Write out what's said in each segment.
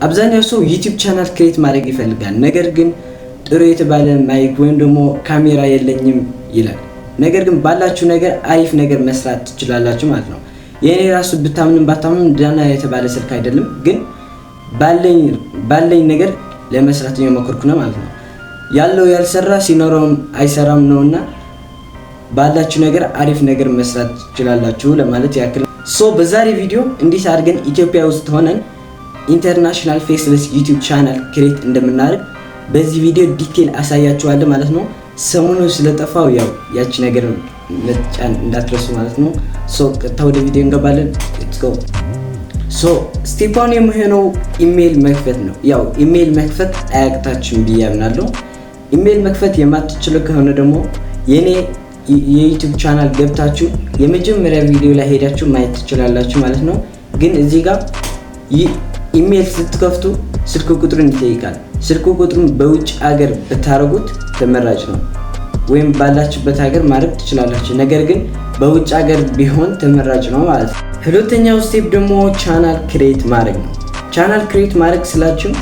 አብዛኛው ሰው YouTube channel create ማድረግ ይፈልጋል። ነገር ግን ጥሩ የተባለ mic ወይም ደግሞ ካሜራ የለኝም ይላል። ነገር ግን ባላችሁ ነገር አሪፍ ነገር መስራት ትችላላችሁ ማለት ነው። የእኔ ራሱ ብታምንም ባታምንም ደህና የተባለ ስልክ አይደለም፣ ግን ባለኝ ነገር ለመስራት እየሞከርኩ ነው ማለት ነው። ያለው ያልሰራ ሲኖረውም አይሰራም ነውና ባላችሁ ነገር አሪፍ ነገር መስራት ትችላላችሁ ለማለት ያክል። So በዛሬ ቪዲዮ እንዴት አድርገን ኢትዮጵያ ውስጥ ሆነን international faceless YouTube channel create እንደምናደርግ በዚህ ቪዲዮ detail አሳያችኋለሁ ማለት ነው። ሰሞኑን ስለጠፋሁ ያው ያቺ ነገር መጫን እንዳትረሱ ማለት ነው። So ቀጥታ ወደ ቪዲዮ እንገባለን። Let's go። So step one የሚሆነው ኢሜይል መክፈት ነው። ያው ኢሜይል መክፈት አያቅታችሁም ብዬ አምናለሁ። ኢሜይል መክፈት የማትችሉ ከሆነ ደግሞ የኔ የ YouTube channel ገብታችሁ የመጀመሪያ ቪዲዮ ላይ ሄዳችሁ ማየት ትችላላችሁ ማለት ነው። ግን እዚህ ጋር ኢሜይል ስትከፍቱ ስልክ ቁጥሩን ይጠይቃል። ስልክ ቁጥሩን በውጭ ሀገር ብታደርጉት ተመራጭ ነው፣ ወይም ባላችሁበት ሀገር ማድረግ ትችላላችሁ። ነገር ግን በውጭ ሀገር ቢሆን ተመራጭ ነው ማለት ነው። ሁለተኛው step ደግሞ channel create ማድረግ ነው። Channel create ማድረግ ስላችሁ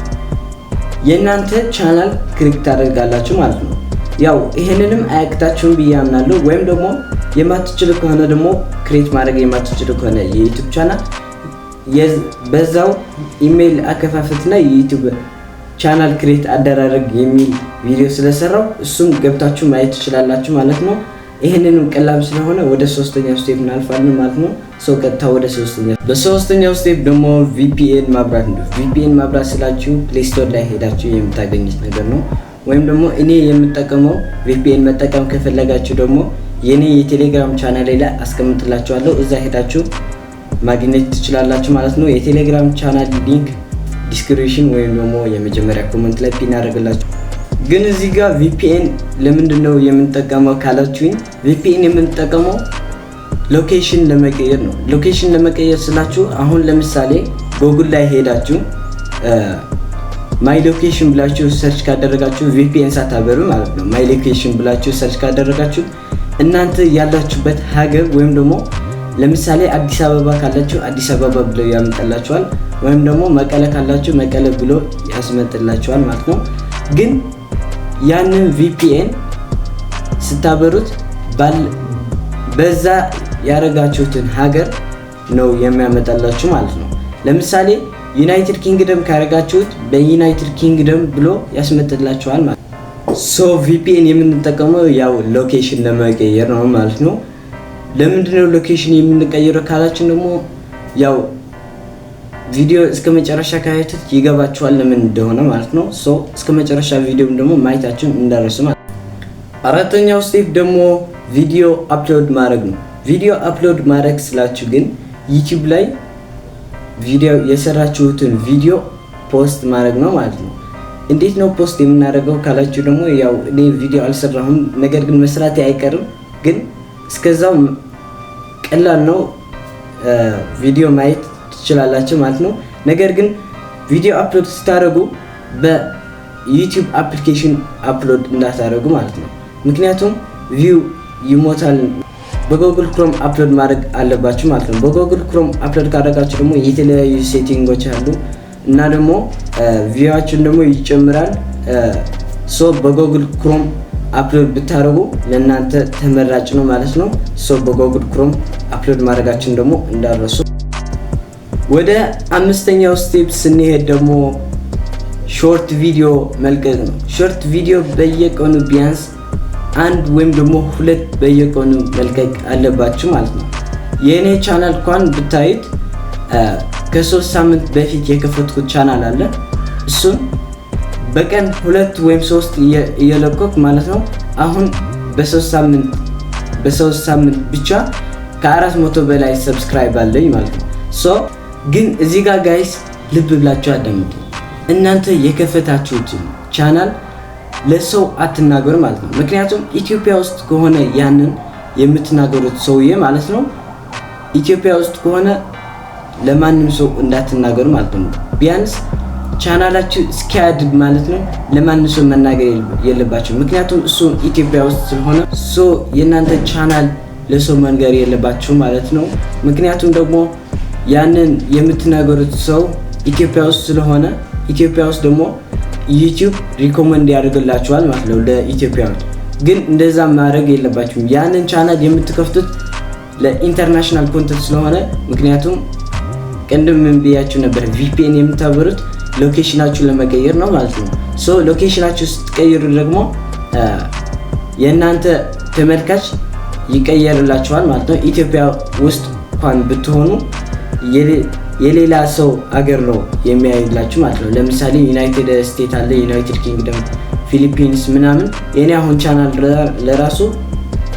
የእናንተ channel create ታደርጋላችሁ ማለት ነው። ያው ይሄንንም አያቅታችሁም ብዬ አምናለሁ። ወይም ደግሞ የማትችሉ ከሆነ ደግሞ፣ create ማድረግ የማትችሉ ከሆነ የ YouTube channel፣ በዛው ኢሜይል አከፋፈትና የ YouTube channel create አደራረግ የሚል ቪዲዮ ስለሰራሁ እሱም ገብታችሁ ማየት ትችላላችሁ ማለት ነው። ይህንንም ቀላል ስለሆነ ወደ ሶስተኛው step እናልፋለን ማለት ነው። So ቀጥታ ወደ ሶስተኛ። በሶስተኛው step ደግሞ VPN ማብራት ነው። VPN ማብራት ስላችሁ Play Store ላይ ሄዳችሁ የምታገኙት ነገር ነው። ወይም ደግሞ እኔ የምጠቀመው VPN መጠቀም ከፈለጋችሁ ደግሞ የኔ የ Telegram channel ላይ አስቀምጥላችኋለሁ። እዛ ሄዳችሁ ማግኘት ትችላላችሁ ማለት ነው። የ Telegram channel link description ወይም ደግሞ የመጀመሪያ comment ላይ pin አደርግላችኋለሁ። ግን እዚህ ጋር VPN ለምንድን ነው የምንጠቀመው ካላችሁኝ፣ VPN የምንጠቀመው location ለመቀየር ነው። Location ለመቀየር ስላችሁ አሁን ለምሳሌ ጎግል ላይ ሄዳችሁ my location ብላችሁ search ካደረጋችሁ፣ VPN ሳታበሩ ማለት ነው። My location ብላችሁ search ካደረጋችሁ እናንተ ያላችሁበት ሀገር ወይም ደግሞ ለምሳሌ አዲስ አበባ ካላችሁ አዲስ አበባ ብሎ ያመጣላችኋል። ወይም ደግሞ መቀለ ካላችሁ መቀለ ብሎ ያስመጥላችኋል ማለት ነው። ግን ያንን VPN ስታበሩት በዛ ያደረጋችሁትን ሀገር ነው የሚያመጣላችሁ ማለት ነው። ለምሳሌ United Kingdom ካደረጋችሁት በ United Kingdom ብሎ ያስመጥላችኋል ማለት ነው። So VPN የምንጠቀመው ያው location ለመቀየር ነው ማለት ነው። ለምንድነው location የምንቀይረው ካላችሁ ደግሞ ያው ቪዲዮ እስከ መጨረሻ ካያችሁት ይገባችኋል ለምን እንደሆነ ማለት ነው። So እስከ መጨረሻ ቪዲዮም ደግሞ ማየታችሁን እንዳትረሱ ማለት ነው። አራተኛው step ደግሞ ቪዲዮ upload ማድረግ ነው። ቪዲዮ upload ማድረግ ስላችሁ ግን YouTube ላይ ቪዲዮ የሰራችሁትን ቪዲዮ post ማድረግ ነው ማለት ነው። እንዴት ነው post የምናደርገው ካላችሁ ደግሞ ያው እኔ ቪዲዮ አልሰራሁም፣ ነገር ግን መስራቴ አይቀርም። ግን እስከዛው ቀላል ነው፣ ቪዲዮ ማየት ትችላላችሁ ማለት ነው። ነገር ግን ቪዲዮ upload ስታደርጉ በ YouTube application upload እንዳታደርጉ ማለት ነው። ምክንያቱም view ይሞታል። በ Google Chrome upload ማድረግ አለባችሁ ማለት ነው። በ Google Chrome upload ካደረጋችሁ ደግሞ የተለያዩ setting ኦች አሉ እና ደግሞ view ኣችሁን ደግሞ ይጨምራል። So በ Google Chrome upload ብታደርጉ ለእናንተ ተመራጭ ነው ማለት ነው። So በ Google Chrome upload ማድረጋችሁን ደግሞ እንዳትረሱ። ወደ አምስተኛው step ስንሄድ ደግሞ short video መልቀቅ ነው። Short video በየቀኑ ቢያንስ አንድ ወይም ደግሞ ሁለት በየቀኑ መልቀቅ አለባችሁ ማለት ነው። የእኔ ቻናል እንኳን ብታዩት ከ3 ሳምንት በፊት የከፈትኩት ቻናል አለ። እሱን በቀን ሁለት ወይም ሶስት እየለቀቅኩ ማለት ነው። አሁን በ3 ሳምንት ብቻ ከ400 በላይ subscribe አለኝ ማለት ነው። So ግን እዚህ ጋር guys ልብ ብላችሁ አዳምጡ። እናንተ የከፈታችሁትን ቻናል ለሰው አትናገሩ ማለት ነው። ምክንያቱም ኢትዮጵያ ውስጥ ከሆነ ያንን የምትናገሩት ሰውዬ ማለት ነው፣ ኢትዮጵያ ውስጥ ከሆነ ለማንም ሰው እንዳትናገሩ ማለት ነው። ቢያንስ ቻናላችሁ እስኪያድግ ማለት ነው ለማንም ሰው መናገር የለባችሁም። ምክንያቱም እሱ ኢትዮጵያ ውስጥ ስለሆነ so የእናንተ ቻናል ለሰው መንገር የለባችሁም ማለት ነው። ምክንያቱም ደግሞ ያንን የምትናገሩት ሰው ኢትዮጵያ ውስጥ ስለሆነ ኢትዮጵያ ውስጥ ደግሞ YouTube recommend ያደርግላችኋል ማለት ነው ለኢትዮጵያውያን። ግን እንደዛ ማድረግ የለባችሁም። ያንን ቻናል የምትከፍቱት ለ international content ስለሆነ፣ ምክንያቱም ቅድም ምን ብያችሁ ነበር? VPN የምታበሩት location ኣችሁን ለመቀየር ነው ማለት ነው። So location ኣችሁ ስትቀይሩ ደግሞ የእናንተ ተመልካች ይቀየርላችኋል ማለት ነው። ኢትዮጵያ ውስጥ እንኳን ብትሆኑ የሌላ ሰው አገር ነው የሚያዩላችሁ ማለት ነው። ለምሳሌ United States አለ፣ United Kingdom፣ ፊሊፒንስ ምናምን። የኔ አሁን ቻናል ለራሱ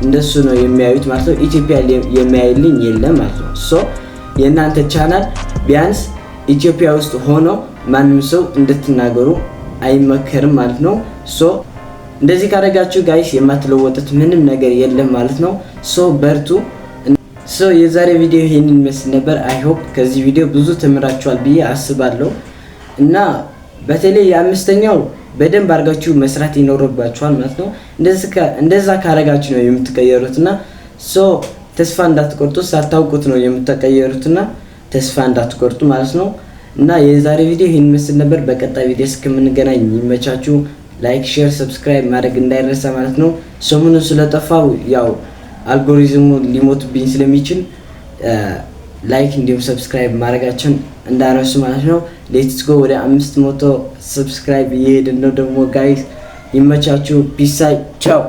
እንደሱ ነው የሚያዩት ማለት ነው። ኢትዮጵያ የሚያይልኝ የለም ማለት ነው። So የእናንተ ቻናል ቢያንስ ኢትዮጵያ ውስጥ ሆኖ ማንም ሰው እንድትናገሩ አይመከርም ማለት ነው። So እንደዚህ ካደረጋችሁ guys የማትለወጡት ምንም ነገር የለም ማለት ነው። So በርቱ። So የዛሬ ቪዲዮ ይሄንን ይመስል ነበር። I hope ከዚህ ቪዲዮ ብዙ ተምራችኋል ብዬ አስባለሁ። እና በተለይ የአምስተኛው በደንብ አድርጋችሁ መስራት ይኖርባችኋል ማለት ነው። እንደዛ ካረጋችሁ ነው የምትቀየሩት። እና so ተስፋ እንዳትቆርጡ፣ ሳታውቁት ነው የምትቀየሩትና ተስፋ እንዳትቆርጡ ማለት ነው። እና የዛሬ ቪዲዮ ይህን ይመስል ነበር። በቀጣይ ቪዲዮ እስከምንገናኝ ይመቻችሁ። Like፣ share፣ subscribe ማድረግ እንዳይረሳ ማለት ነው። ሰሞኑን ስለጠፋው ያው አልጎሪዝሙ ሊሞትብኝ ስለሚችል like እንዲሁም subscribe ማድረጋችሁን እንዳትረሱ ማለት ነው። Let's go፣ ወደ 500 subscribe እየሄድን ነው ደግሞ guys። ይመቻችሁ። Peace፣ ቻው።